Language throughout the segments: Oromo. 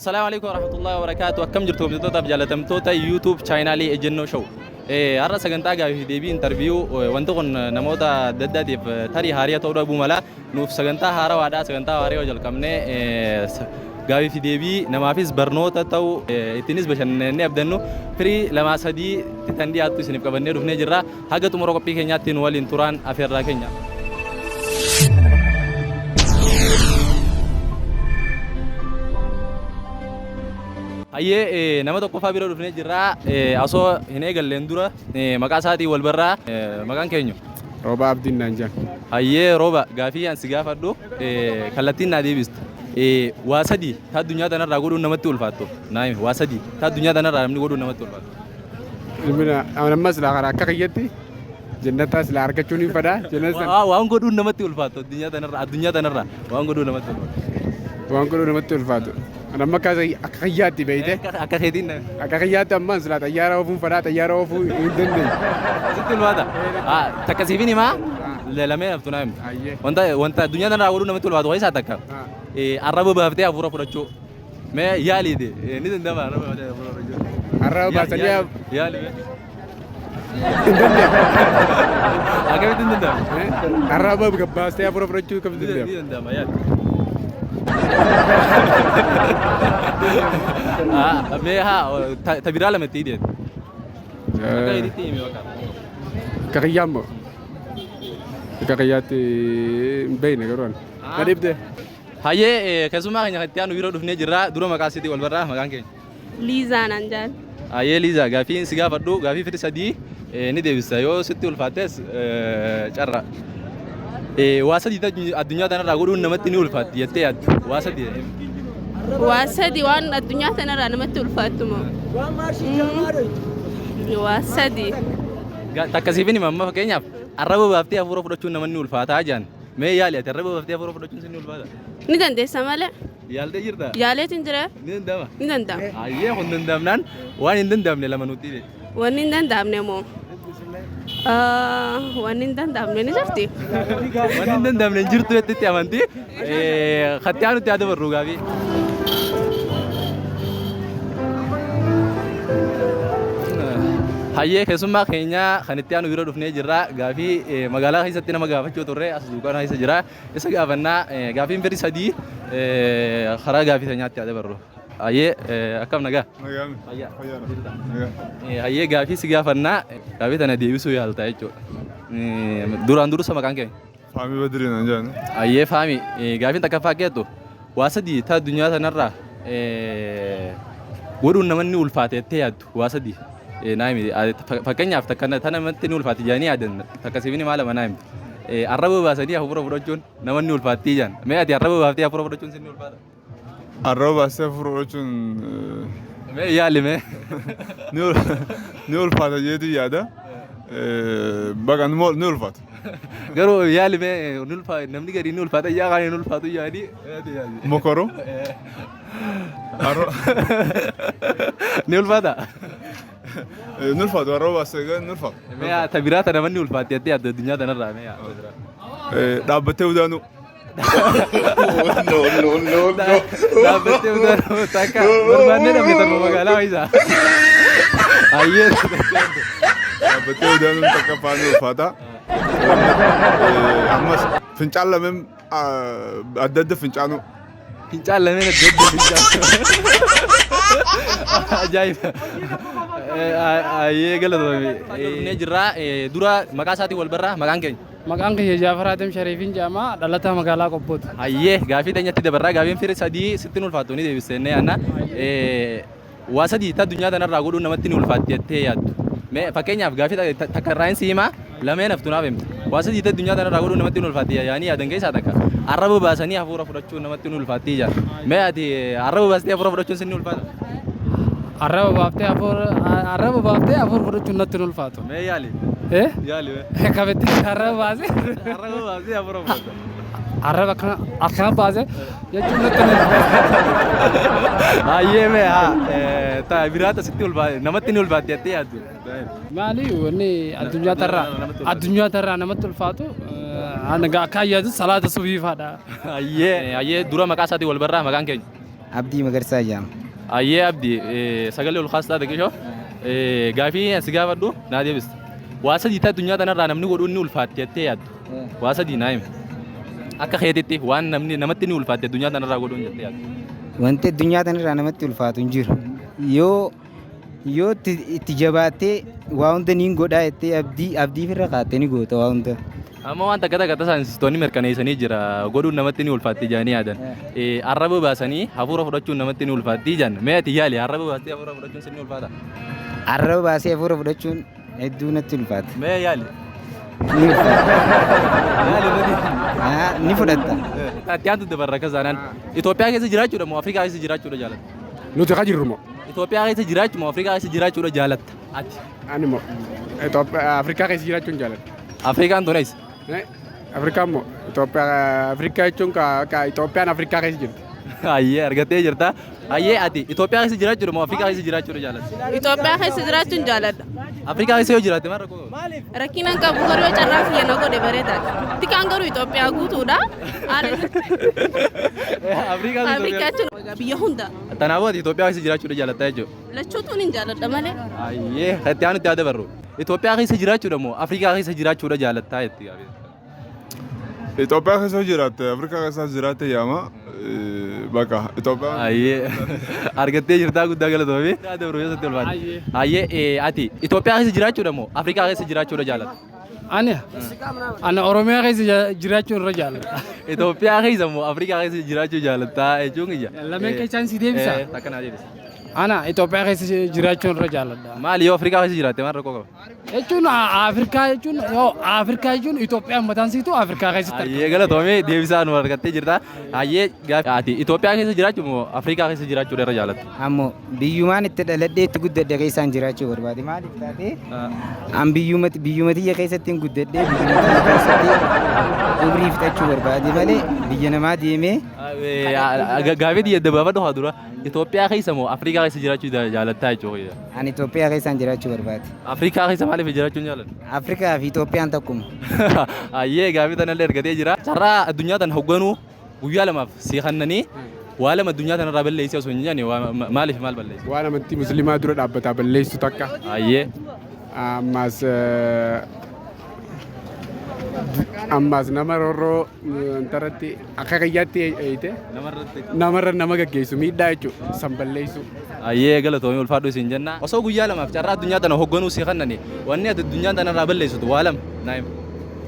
Assalaamu alaikum warahmatullahi wabarakaatu. Akkam jirtu kabajamtootaaf jaalatamtoota YouTube chaanaalii Ejjennoo Show. Har'a sagantaa gaafii fi deebii interview wanti kun namoota adda addaatiif tarii haariya ta'uu dhabuu mala. Nuuf sagantaa haarawaadha. Sagantaa haarawa jalqabnee gaafii fi deebii namaafis barnoota ta'u ittiinis bashannanee abdannu firii lamaa sadii tan dhiyaattu isiniif qabannee dhufnee jirra. Haga xumura qophii keenyaatti nu waliin turaan afeerraa keenya. Hayyee nama tokkoffaa bira dhufnee jirra. Osoo hin eegalleen dura maqaa isaatiin wal barraa maqaan keenyu. Roobaa Abdiin naan jedhan. Hayyee Rooba gaafii an si gaafadhu kallattiin naa deebista. Waa sadii ta addunyaa tanarraa godhuun namatti ulfaattu. Naa himi waa sadii ta addunyaa tanarraa namni godhuun namatti ulfaattu. Ilmina amma silaa karaa akka kiyyatti jannataa silaa argachuun hin fedha. Jannata sana Waan godhuun namatti ulfaattu addunyaa tanarraa waan godhuun namatti ulfaattu. Waan godhuu namatti ulfaatu. Ani amma akka kiyyaatti beeyte. Akka keetiin na. Akka kiyyaatti ammaan silaa xayyaara oofuun fedha xayyaara oofuu hin dandeenye. Sitti ulfaata. Takka siifin himaa lameen haftu naa himta. Ayyee. Wanta addunyaa tanarraa godhuun namatti ulfaatu keessaa takka. Arraba baaftee hafuura fudhachuu. Mee yaaliiti ni danda'ama arraba baaftee hafuura fudhachuu. Arraba baasanii Yaali mee. Hin danda'amu. Akkamitti hin danda'amu? Arraba baastee hafuura fudhachuu akkamitti Ni danda'ama? danda'ama yaali. Mee haa ta biraa lama itti hidheet. Akka itti himi bakka. Akka kiyyaa immoo. Akka kiyyaatti hin beekne garuu ani. Na dhibde. Hayyee keessummaa keenya kan itti aanu yeroo dhufnee jirra. Dura maqaa isiitii wal barraa maqaan keenya. Liizaa naan jedhan. Hayyee Liizaa gaafii si gaafadhu gaafii firi sadii ni deebista yoo sitti ulfaattes carra. Waa sadii addunyaa tanarraa godhuun namatti ni ulfaatti jettee yaaddu. Waa sadii. Waa sadi waan addunyaa tanarraa namatti ulfaattu moo? Waa sadi. Takka siifin hima amma fakkeenyaaf arraba baaftee hafuura fudhachuun namatti ni ulfaataa jedhan. Mee yaali ati arraba baaftee hafuura fudhachuun sin ni ulfaata? Ni dandeessa malee. Yaaltee jirtaa? Yaaleetiin jira. Ni danda'ama? Ni danda'ama. Ayyee kun danda'amnaan waan hin danda'amne lama nutti hime. Wanni hin danda'amne moo? Wanni hin danda'amne ni jirti. Wanni hin danda'amne hin jirtu jettetti amanti. Katti aanutti haa dabarru gaafii. Hayyee keessummaa keenya kan itti aanu bira dhufnee jirra. Gaafii magaalaa keessatti nama gaafachuu turre as duukaa keessa jira. Isa gaafannaa gaafiin firii sadii karaa gaafii seenyaatti haa dabarru. Hayyee akkam nagaa? Nagaami. Fayyaa. Fayyaadha. Nagaa. Hayyee gaafii si gaafannaa gaafii tana deebisuu yaalta jechuudha. Duraan dursa maqaan keenya. Faamii Badirii naan jedhan. Hayyee faami gaafiin takkaffaa keettu waa sadii ta addunyaa tanarraa godhuun namanni ulfaate jettee yaaddu waa sadii naa himi. Fakkeenyaaf takka ta namatti ni ulfaate jedhanii yaadan takka siif ni maal lama naa himi. Arraba baasanii hafuura fudhachuun namanni ulfaattii jedhan. Mee ati arraba baaftee hafuura fudhachuun sinni ulfaata? Arraba baastee hafuura fudhachuun Mee yaali mee. ni ulfaata jeetu yaada. Baqa ni ulfaata. Garuu yaali mee ni ulfaata namni gadi ni ulfaata yaa kaan hin ulfaatu yaadi. Mokoru. Ni ulfaata. Ni ulfaatu arraba baastee ni ulfaata. Mee ta biraa ta namanni ulfaatti jettee yaaddu addunyaa tanarraa mee yaa ta biraa. Dhaabbattee udaanuu. No, no, no, no. Dhaabbattee udaanuu takka barbaannee dhabne tanuma magaalaa isaa. Hayyee. Dhaabbattee udaanuun takka faana ulfaata. Ammas fincaan lameen adda adda fincaanuu. Fincaan lameen adda adda fincaan. Ajaa'iba. Hayyee galatoomii. Dhufnee jirra dura maqaa isaatiin wal barraa maqaan keenya. Maqaan kiyya Jaafar Adam Shariifin jedhama. Dhalataa magaalaa Qobbooti. Hayyee gaafii teenyatti dabarraa gaafiin firii sadii sitti hin ulfaattu ni deebiste jennee yaadna. Waa sadii ta addunyaa tanarraa godhuun namatti ni ulfaatti jettee yaaddu. Mee fakkeenyaaf gaafii takka irraa hin si himaa lameen haftu naaf himta. Waa sadii ta addunyaa tanarraa godhuun namatti ni ulfaatti yaanii yaadan keessaa takka arraba baasanii hafuura fudhachuun namatti ni ulfaatti jedha. Mee ati arraba baastee hafuura fudhachuun sin ni ulfaata? Arraba baaftee hafuura fudhachuun natti hin ulfaatu. Mee yaali. Eh? Yaali mee. Akkamitti arraba baasee? Arraba baasee hafuura fudhata. Arraba akkana akkana baasee jechuun natti hin ulfaatu. Baay'ee mee haa ta biraa ta sitti ulfaate namatti ni ulfaatti jettee yaaddu. Maali wanni addunyaa tarraa addunyaa tarraa namatti ulfaatu akka ayyaatu salaata subii faadha. Hayyee hayyee dura maqaa isaatiin wal barraa maqaan keenya. Abdii Magarsaa jedhama. Ayyee Abdii, sagalee ol kaastaa xiqqishoo. Gaafii asi gaafadhu naa deebista. Waa sadii ta'e addunyaa tanarraa namni godhuun ni ulfaatti jettee yaaddu. Waa sadii naa himi. Akka keetitti waan namni namatti ni ulfaatti addunyaa tanarraa godhuun jettee yaaddu. Wanti addunyaa tanarraa namatti ulfaatu hin jiru. Yoo yoo itti itti jabaattee waa hunda niin godhaa jettee abdii abdii ofirra kaatte ni goota waa hunda. Amma waan takka takka saayinsistoonni mirkaneessanii jira godhuun namatti ni ulfaatti jedhanii yaadan. Arraba baasanii hafuura fudhachuun namatti ni ulfaatti jedhan. Mee ati yaali, arraba baastee hafuura fudhachuun sin ni ulfaata? Arraba baasee hafuura fudhachuun hedduu natti ulfaata. Mee yaali. Ni ulfaata. Yaali irratti. Ah, ni fudhatta. Ati aantu dabarra akka saanaan. Itoophiyaa keessa jiraachuudha moo Afrikaa keessa jiraachuudha jaalatta? Nuti ka jirru moo? Itoophiyaa keessa jiraachuu moo Afrikaa keessa jiraachuudha jaalatta? Ati. Ani moo Itoophiyaa Afrikaa keessa jiraachuun jaaladha. Afrikaan tun eessa? Afrikaan moo Itoophiyaa Afrikaa jechuun ka ka Itoophiyaan Afrikaa keessa jirti. Ayyee, argattee jirta. Ayyee, ati Itoophiyaa keessa jiraachuudha moo Afrikaa keessa jiraachuudha jaalatta? Itoophiyaa keessa jiraachuun jaaladha. Afrikaa keessa yoo jiraatte maal rakkoo qaba? Rakkina hin qabu, garuu yoo carraa kiyya na godhe bareedaadha. Tikaan garuu Itoophiyaa guutuudha. Afrikaa Afrikaa jechuun biyya hunda. Kanaafuu ati Itoophiyaa keessa jiraachuudha jaalatta jechuudha. Lachuutuun hin jaaladha malee. Ayyee, itti aanutti haa dabarru. Itoophiyaa keessa jiraachuudha moo Afrikaa keessa jiraachuudha jaalattaa jetti gaafii. Itoophiyaa keessa jiraatte Afrikaa keessa jiraatte yaama. Bakka Itoophiyaa. Ayyee, argattee jirtaa, guddaa galatoomi. Haa dabarru keessatti ulfaate. Ayyee, ati Itoophiyaa keessa jiraachuudha moo Afrikaa keessa jiraachuudha jaalatta? Ani Oromiyaa keessa jiraachuu irra jaalladha. Itoophiyaa keessa moo Afrikaa keessa jiraachuu jaalattaa jechuun kiyya. Lameen keessaan si deebisa? Takka naa deebisa. Ana Itoophiyaa keessa jiraachuu irra jaalladha. Maali, yoo Afrikaa keessa jiraatte maal rakkoo qaba? Jechuun Afrikaa jechuun, yoo Afrikaa jechuun Itoophiyaan mataan siitu Afrikaa keessatti argama. Ayyee, galatoomii, deebisaa nu argattee jirta. Ayyee, ati Itoophiyaa keessa jiraachuu moo Afrikaa keessa jiraachuu irra jaalatta? Ammoo biyyumaan itti dhaladhee itti guddadhe keessaan jiraachuu barbaade. Maaliif taatee an biyyuma biyyuma tiyya keessatti hin guddadhee, biyyuma tiyya keessatti umrii fixachuu barbaade malee biyya namaa deemee Gaafii xiyya dabaafadhu haa dura. Itoophiyaa keessa moo Afrikaa keessa jiraachuu jaalattaa jechuudha? Ani Itoophiyaa keessaan jiraachuu barbaade. Afrikaa keessa maaliif jiraachuu hin jaallattu? Afrikaa fi Itoophiyaan tokkuma. Ayyee, gaafii tanallee argatee jira. Carraa addunyaa tana hoogganuu guyyaa 2f si kennanii waa lama addunyaa tanarraa balleessee osoo hin jenne maaliif maal balleessi? Waan amantii musliimaa dura dhaabbataa balleessu takka. Ayyee. Ammaas nama roorroo intarratti akka kiyyaatti eeyite Namarratti. Namarra nama gaggeessu miidhaa jechuudha san balleessu. Ayyee, galatoomii, ulfaadhu isin jenna. Osoo guyyaa 2f carraa addunyaa tana hoogganuu si kennanii wanni ati addunyaa tanarraa balleessitu waa lama naa himi.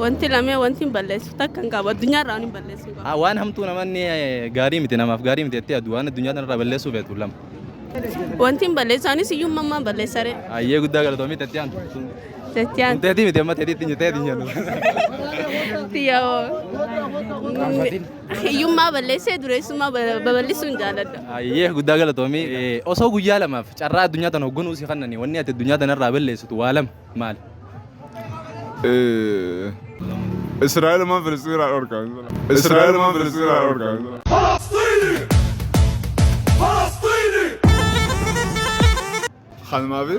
Wanti lamee wanti hin balleessu takka hin qabu. Addunyaa irraa waan hin balleessu hin qabu. Ah, waan hamtuu namanni gaarii miti, namaaf gaarii miti jettee yaaddu, waan addunyaa tanarraa balleessuu feetu lama. Wanti hin balleessu anis iyyuu ammaa balleessa ree. Ayyee, guddaa galatoomii, tetti aantu. Tettiyaan. Teetii miti, amma teetiitti hin teetii hin jennu. Tiyyoo. Hiyyummaa balleessee dureessummaa babal'isuun jaaladha. Ayyee, guddaa galatoomii. Osoo guyyaa 2f carraa addunyaa tana hoogganuu si kennanii wanni ati addunyaa tanarraa balleessitu waa lama maali? Israa'el maan Filistiin irraa dhorka. Israa'el maan Filistiin irraa dhorka. Kanumaaf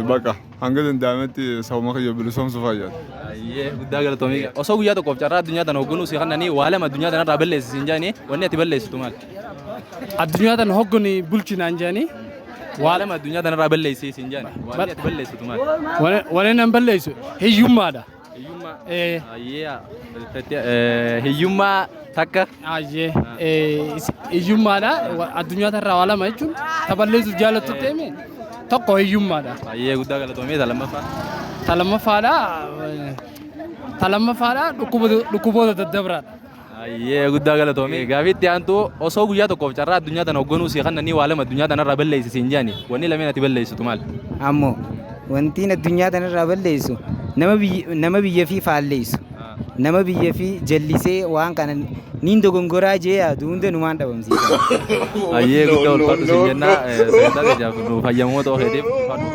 bakka hanga danda'ametti sabuma kiyya bilisoomsuuf fayyada. Ayyee, guddaa galatoomii. Osoo guyyaa tokkoof carraa addunyaa tana hoogganuu si kennanii waa lama addunyaa tanarraa balleessi siin jedhanii wanni ati balleessitu maali? Addunyaa tana hoggani bulchinaan jedhanii Waa lama addunyaa tanarraa balleessi siin jedhanii wanni ati balleessitu maali? Wanni nan balleessu hiyyummaadha. Hiyyummaa. Ee. Ayyee, hiyyummaa takka. Ayyee, hiyyummaadha. Addunyaa tanarraa waa lama jechuun ta balleessuuf jaalattu ta'e tokko hiyyummaadha. Ayyee, guddaa galatoomii, ta lammaffaa. Ta lammaffaadha dhukkuboota daddabraadha. Ayyee, guddaa galatoomii. Gaafii itti aantu, osoo guyyaa tokkoof carraa addunyaa tana hoogganuu si kennanii waa lama addunyaa tanarraa balleessi siin jedhanii wanni lameen ati balleessitu maali? Ammoo wantiin addunyaa tanarraa balleessu nama biyya nama biyya fi faalleessu, nama biyya fi jallisee waan kana niin dogongoraa jee yaadu hunda numaan dhabamsiisa. Ayyee, guddaa ulfaadhu siin jenna. Sagantaa keenyaaf nu fayyamoo ta'uu keetiif ulfaadhu.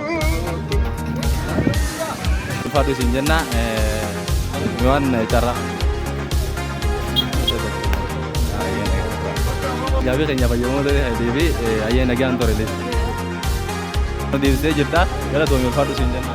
Ulfaadhu siin jenna. Waan carraa. Gaafii keenya fayyamoo ta'uu keetiif ayyee, nagaan ture. Deebisee jirta, galatoomii, ulfaadhu siin jenna.